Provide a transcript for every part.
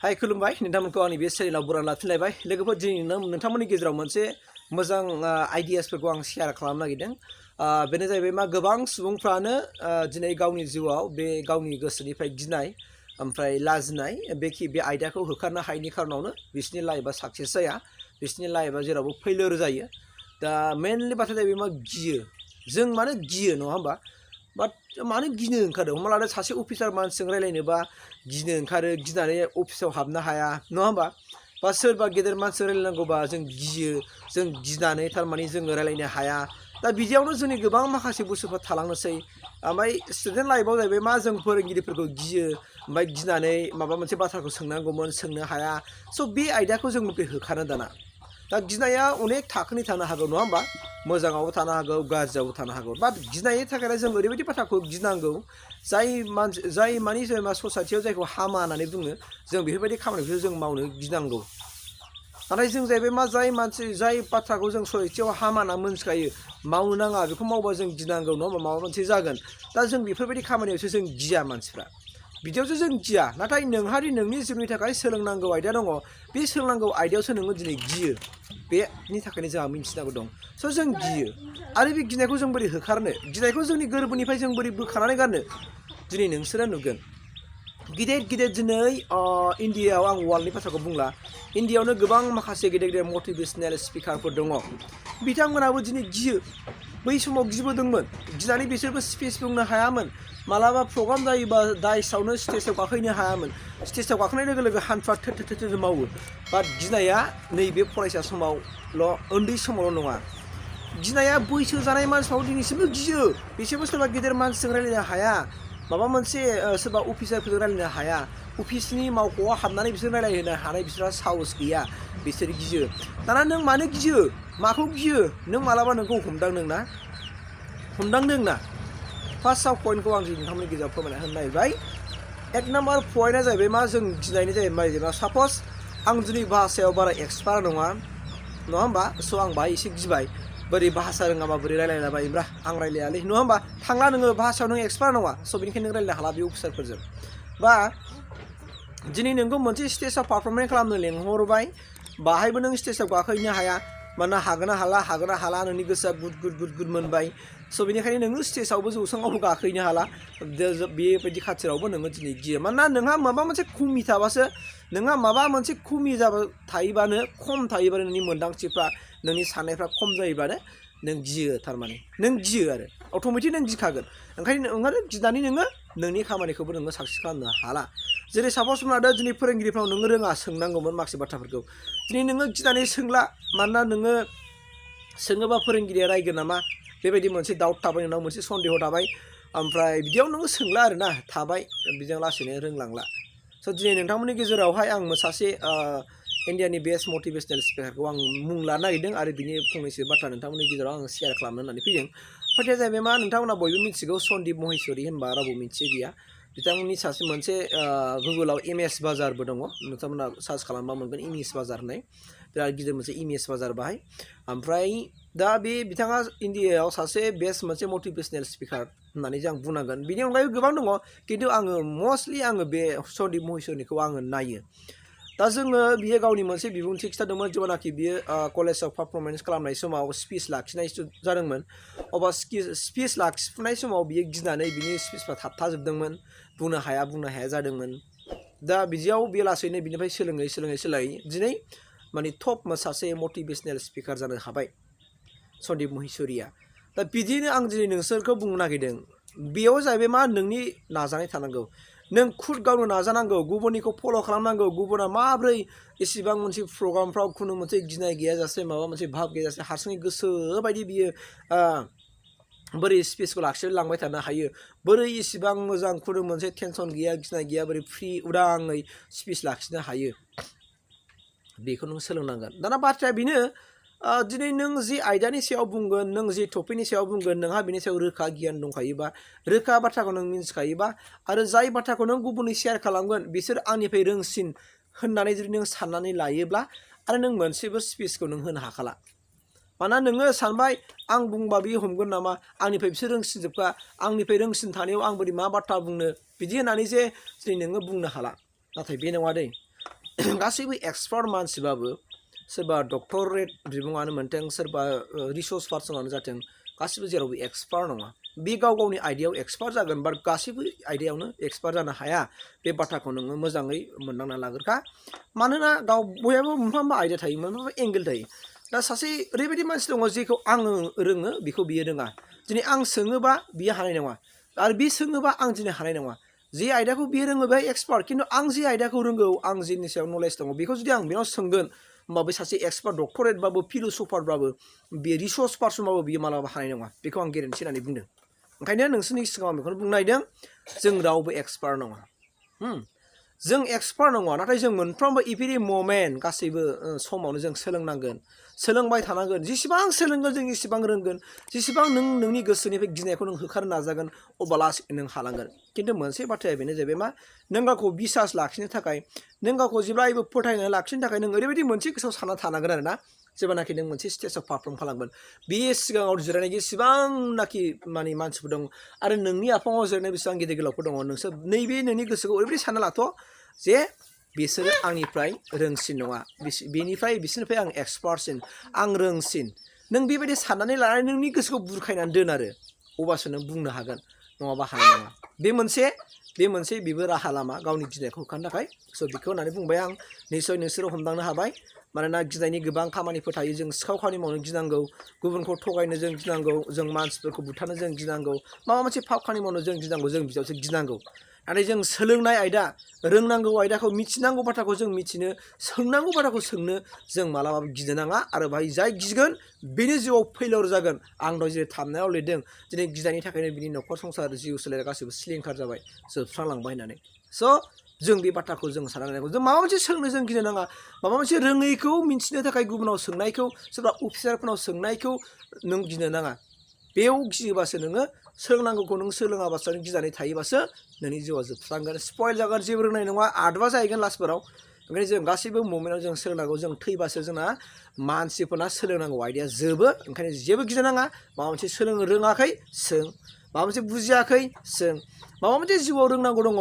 हाय खुलुमबाय नोंथांमोनखौ आंनि बे चेनेलाव बरायना लाफिनलायबाय लोगोफोर दिनै नोंथांमोननि गेजेराव मोनसे मोजां आइडियासफोरखौ आं शेयार खालामनो नागिरदों बेनो जाहैबाय मा गोबां सुबुंफ्रानो दिनै गावनि जिउआव बे गावनि गोसोनिफ्राय गिनाय ओमफ्राय लाजिनाय बे आयदाखौ होखारनो हायैनि खारनावनो बिसोरनि लाइफआ साक्सेस जाया बिसोरनि लाइफआ जेरावबो फेलियर जायो दा मेनलि बाथ्राया जाहैबाय मा गियो जों मानो गियो नङा होमबा बाट मानो गिनो ओंखारो हमना लादो सासे अफिसार मानसिजों रायलायनोबा गिनो ओंखारो गिनानै अफिसाव हाबनो हाया नङा होमबा बा सोरबा गेदेर मानसिजों रायलायनांगौबा जों गियो जों गिनानै थारमाने जोङो रायलायनो हाया दा बिदियावनो जोंनि गोबां माखासे बुस्थुफोर थालांनोसै ओमफ्राय स्टुडेन्ट लाइफआव जाहैबाय मा जों फोरोंगिरिफोरखौ गियो ओमफ्राय गिनानै माबा मोनसे बाथ्राखौ सोंनांगौमोन सोंनो हाया स' बे आयदाखौ जों होखारो दाना दा गिनाया अनेक थाखोनि थानो हागौ नङा होमबा मोजाङावबो थानो हागौ गाज्रियावबो थानो हागौ बाट गिनायनि थाखायनो जों ओरैबायदि बाथ्राखौ गिनांगौ जाय मानि जेनेबा ससाइटियाव जायखौ हामा होननानै बुङो जों बेफोरबायदि खामानिखौ जों मावनो गिनांगौ नाथाय जों जाहैबाय मा जाय बाथ्राखौ जों ससाइटियाव हामा होनना मोनथिखायो मावनो नाङा बेखौ मावबा जों गिनांगौ नङा होमबा माबा मोनसे जागोन दा जों बेफोरबायदि खामानियावसो जों गिया मानसिफ्रा बिदियावसो जों गिया नाथाय नोंहादि नोंनि जिउनि थाखाय सोलोंनांगौ आयदा दङ बे सोलोंनांगौ आयदायावसो नोङो दिनै गियो बेनि थाखायनो जोंहा मिथिनांगौ दं स' जों गियो आरो बे गिनायखौ जों बोरै होखारनो गिनायखौ जोंनि गोरबोनिफ्राय जों बोरै बोखानानै गारनो दिनै नोंसोरो नुगोन गिदिर दिनै इन्डियायाव आं वार्ल्डनि बाथ्राखौ बुंला इन्डियायावनो गोबां माखासे गेदेर मटिभेशनेल स्पिकारफोर दङ बिथांमोनाबो दिनै गियो बै समाव गिबोदोंमोन गिनानै बिसोरबो स्पिच बुंनो हायामोन मालाबा प्रग्राम जायोबा दाइसआवनो स्टेजाव गाखोनो हायामोन स्टेजाव गाखोनाय लोगो लोगो हान्थुआ थोर मावो बाट गिनाया नैबे फरायसा समावल' उन्दै समावल' नङा गिनाया बैसो जानाय मानसिफ्राबो दिनैसिमबो गियो बिसोरबो सोरबा गेदेर मानसिजों रायलायनो हाया माबा मोनसे सोरबा अफिसारफोरजों रायलायनो हाया अफिसनि मावख'आव हाबनानै बिसोर रायलायनो हानाय बिसोरहा साहस गैया बिसोर गियो दाना नों मानो गियो माखौ गियो नों मालाबा नोंखौ हमदांदों ना फार्स्टआव पइन्टखौ आं नोंथांमोननि गेजेराव फोरमायना होनो नागिरबाय एक नाम्बार पइन्टआ जाहैबाय मा जों गिनायनि जाहैबाय जेनेबा साप'ज आं दिनै भाषायाव बारा एक्सपार्ट नङा होमबा स' आं बाहाय एसे गिबाय बोरै भाषा रोङाबा बोरै रायलायलाबायोब्रा आं रायलायालै नङा होमबा थांला नोङो भाषायाव नों एक्सपार्ट नङा स' बेनिखायनो नों रायलायनो हाला बे अफिसारफोरजों बा दिनै नोंखौ मोनसे स्टेजाव पारफर्मेन्स खालामनो लेंहरबाय बाहायबो नों स्टेजाव गाखोहैनो हाया मानोना हागोन ना हाला नोंनि गोसोआ गुद मोनबाय स' बेनिखायनो नोङो स्टेजावबो जौसाङावबो गाखोहैनो हाला बेबायदि खाथिरावबो नोङो दिनै गियो मानोना नोंहा माबा मोनसे खमि थाबासो नोंहा माबा मोनसे खम थायोबानो नोंनि मोन्दांथिफ्रा नोंनि साननायफ्रा खम जायोबानो नों गियो थारमाने नों गियो आरो अट'मेटिक नों गिखागोन ओंखायनो गिनानै नोङो नोंनि खामानिखौबो नोङो साक्सेस खालामनो हाला जेरै साप'ज लादो दिनै फोरोंगिरिफ्राव नोङो रोङा सोंनांगौमोन माखासे बाथ्राफोरखौ दिनै नोङो गिनानै सोंला मानोना नोङो सोङोबा फोरोंगिरिया रायगोन नामा बेबायदि मोनसे डाउट थाबाय नोंनाव मोनसे सन्देह थाबाय ओमफ्राय बिदियाव नोङो सोंला आरोना थाबाय बिजों लासैनो रोंलांला स' दिनै नोंथांमोननि गेजेरावहाय आं सासे इन्डियानि बेस्ट मटिभेशनेल स्पिकारखौ आं मुं लानो नागिरदों आरो बिनि फंनैसो बाथ्रा नोंथांमोननि गेजेराव आं शेयार खालामनो होननानै फैदों खोथाया जाहैबाय मा नोंथांमोना बयबो मिथिगौ सन्दीप महेश्वरी होनबा रावबो मिथियै गैया बिथांमोननि सासे मोनसे गुगोलाव इमेज बाजारबो दङ नोंथांमोना सार्च खालामबा मोनगोन इमेज बाजार होननाय बिराद गिदिर मोनसे इमेज बाजार बाहाय ओमफ्राय दा बिथाङा इन्डियायाव सासे बेस्ट मोनसे मटिभेशनेल स्पिकार होननानै जों बुंनांगोन बिनि अनगायैबो गोबां दङ खिन्थु आङो मस्टलि बे सन्दीप महेश्वरीखौ आङो नायो दा जोङो बियो गावनि मोनसे बिबुंथि खिथादोंमोन जेब्लानाखि बियो कलेजाव पारफर्मेन्स खालामनाय समाव स्पिच लाखिनाय जादोंमोन अब्ला स्पिच लाखिफुनाय समाव बियो गिनानै बिनि स्पिचफ्रा थाबथाजोबदोंमोन बुंनो हाया जादोंमोन दा बिदियाव बे लासैनो बिनिफ्राय सोलोङै दिनै माने टप सासे मटिभेशनेल स्पिकार जानो हाबाय सन्दीप महेश्वरीया दा बिदिनो आं दिनै नोंसोरखौ बुंनो नागिरदों बेयाव जाहैबाय मा नोंनि नाजानाय थानांगौ नों खुद गावनो नाजानांगौ गुबुननिखौ फल' खालामनांगौ गुबुना माब्रै एसेबां मोनसे प्रग्रामफ्राव खुनु मोनसे गिनाय गैयाजासे माबा मोनसे भाब गैयाजासे हारसिङै गोसो बायदि बियो बोरै स्पिचखौ लाखिलांबाय थानो हायो बोरै इसिबां मोजां खुनु मोनसे टेनसन गैया गिनाय गैया बोरै फ्रि उदाङै स्पिच लाखिनो हायो बेखौ नों सोलोंनांगोन दाना बाथ्राया बेनो दिनै नों जि आयदानि सायाव बुंगोन नों जि टपिकनि सायाव बुंगोन नोंहा बिनि सायाव रोखा गियान दंखायोबा रोखा बाथ्राखौ नों मिन्थिखायोबा आरो जाय बाथ्राखौ नों गुबुननि शेयार खालामगोन बिसोर आंनिफ्राय रोंसिन होननानै जुदि नों साननानै लायोब्ला आरो नों मोनसेबो स्पिचखौ नों होनो हाखाला मानोना नोङो सानबाय आं बुंबा बियो हमगोन नामा आंनिफ्राय बिसोर रोंसिनजोबखा आंनिफ्राय रोंसिन थानायाव आं बोरै मा बाथ्रा बुंनो बिदि होननानै जे दिनै नोङो बुंनो हाला नाथाय बे नङा दै गासैबो एक्सपार्ट मानसिबाबो सोरबा डक्टरेट बिमुङानो मोनथों सोरबा रिसर्च पार्सनानो जाथों गासिबो जेरावबो एक्सपार्ट नङा बे गाव गावनि आयदायाव एक्सपार्ट जागोन बाट गासैबो आयदायावनो एक्सपार्ट जानो हाया बे बाथ्राखौ नोङो मोजाङै मोनदांना लाग्रोखा मानोना गाव बयहाबो मोनफा मोनफा आयदा थायो मोनफा मोनफा एंगेल थायो दा सासे ओरैबायदि मानसि दङ जेखौ आङो रोङो बेखौ बियो रोङा दिनै आं सोङोबा बियो हानाय नङा आरो बि सोङोबा आं दिनै हानाय नङा जे आयदाखौ बियो रोङो बे एक्सपार्ट खिन्थु आं जे आयदाखौ रोंगौ आं जेनि सायाव नलेज दङ बेखौ जुदि आं बेनाव सोंगोन होमबा बे सासे एक्सपार्ट डक्टरेटबाबो फिल'सफारबाबो बे रिसर्च पार्सनबाबो बियो मालाबा हानाय नङा बेखौ आं गेरेन्थि होननानै बुंदों ओंखायनो नोंसोरनि सिगाङाव आं बेखौनो बुंनो नागिरदों जों रावबो एक्सपार्ट नङा जों एक्सपार्ट नङा नाथाय जों मोनफ्रोमबो एभ्रि ममेन्ट गासैबो समावनो जों सोलोंनांगोन सोलोंबाय थानांगोन जेसेबां सोलोंगोन जों एसेबां रोंगोन जेसेबां नों नोंनि गोसोनिफ्राय गिनायखौ नों होखारनो नाजागोन अब्ला नों हालांगोन खिन्थु मोनसे बाथ्राया बेनो जाहैबाय मा नों गावखौ बिसास लाखिनो थाखाय नों गावखौ जेब्लायबो फोथायनानै लाखिनो थाखाय नों ओरैबायदि मोनसे गोसोआव सानना थानांगोन आरोना जेब्लानाखि नों मोनसे स्टेजाव पारफर्म खालामगोन बे सिगाङाव जिरायनाय जेसेबांनाखि माने मानसिफोर दं आरो नोंनि आफाङाव जिरायनाय बेसेबां गिदिर गोलावफोर दङ नोंसोर नैबे नोंनि गोसोखौ ओरैबायदि सानना लाथ' जे बिसोरो आंनिफ्राय रोंसिन नङा बिसोरनिफ्राय आं एक्सपार्टसिन आं रोंसिन नों बेबायदि साननानै लानानै नोंनि गोसोखौ बुरखायनानै दोन आरो अब्लासो नों बुंनो हागोन नङाबा हानाय नङा बेबो राहा लामा गावनि गिनायखौ होखारनो थाखाय स' बेखौ होननानै बुंबाय आं निस्सय नोंसोरो हमदांनो हाबाय मानोना गिनायनि गोबां खामानिफोर थायो जों सिखाव खामानि मावनो गिनांगौ गुबुनखौ थगायनो जों गिनांगौ जों मानसिफोरखौ बुथारनो जों गिनांगौ माबा मोनसे फाव खामानि मावनो जों गिनांगौ जों बिदियावसो गिनांगौ नाथाय जों सोलोंनाय आयदा रोंनांगौ आयदाखौ मिथिनांगौ बाथ्राखौ जों मिथिनो सोंनांगौ बाथ्राखौ सोंनो जों मालाबाबो गिनो नाङा आरो बाहाय जाय गिगोन बेनि जिउआव फेलियर जागोन आं दहाय जेरै थामनायाव लिरदों दिनै गिनायनि थाखायनो बिनि न'खर संसार जिउ सोलेर गासैबो सिलिंखार जाबाय जोबस्रांलांबाय होननानै स' जों बे बाथ्राखौ जों सानना लानांगौ जों माबा मोनसे सोलोंनो जों गिनो नाङा माबा मोनसे रोङैखौ मिन्थिनो थाखाय गुबुनाव सोंनायखौ सोरबा अफिसारफोरनाव सोंनायखौ नों गिनो नाङा बेयाव गियोबासो नोङो सोलोंनांगौखौ नों सोलोङाबासो नों गिनानै थायोबासो नोंनि जिउआ जोबस्रांगोन स्पइल जागोन जेबो रोंनाय नङा आदबा जाहैगोन लास्टफोराव ओंखायनो जों गासैबो ममेन्टआव जों सोलोंनांगौ जों थैबासो जोंना मानसिफोरना सोलोंनांगौ आयदाया जोबो ओंखायनो जेबो गिनो नाङा माबा मोनसे सोलोंनो रोङाखै सों माबा मोनसे बुजियाखै सों माबा मोनसे जिउआव रोंनांगौ दङ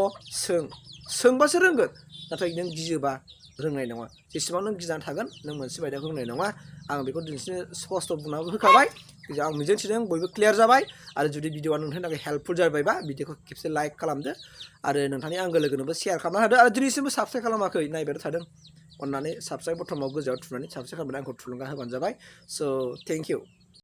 सोंबासो रोंगोन नाथाय नों गियोबा रोंनाय नङा जेसेबां नों गिनानै थागोन नों मोनसे आयदाखौ रोंनाय नङा आं बेखौ दिनैसिम स्पष्ट बुंनाबो होखाबाय आं मिजिंथिदों बयबो क्लियार जाबाय आरो जुदि भिडिअआ नोंथांनि थाखाय हेल्पफुल जाबायबा भिडिअखौ खेबसे लाइक खालामदो आरो नोंथांनि आंगो लोगोनोबो शेयार खालामना होदो आरो दिनैसिमबो साबस्क्राइब खालामाखै नायबाय थादों अन्नानै साबस्क्राइब बटनाव गोजौआव थुनानै साबस्क्राइब खालामनानै आंखौ थुलुंगा होबानो जाबाय स' थेंक इउ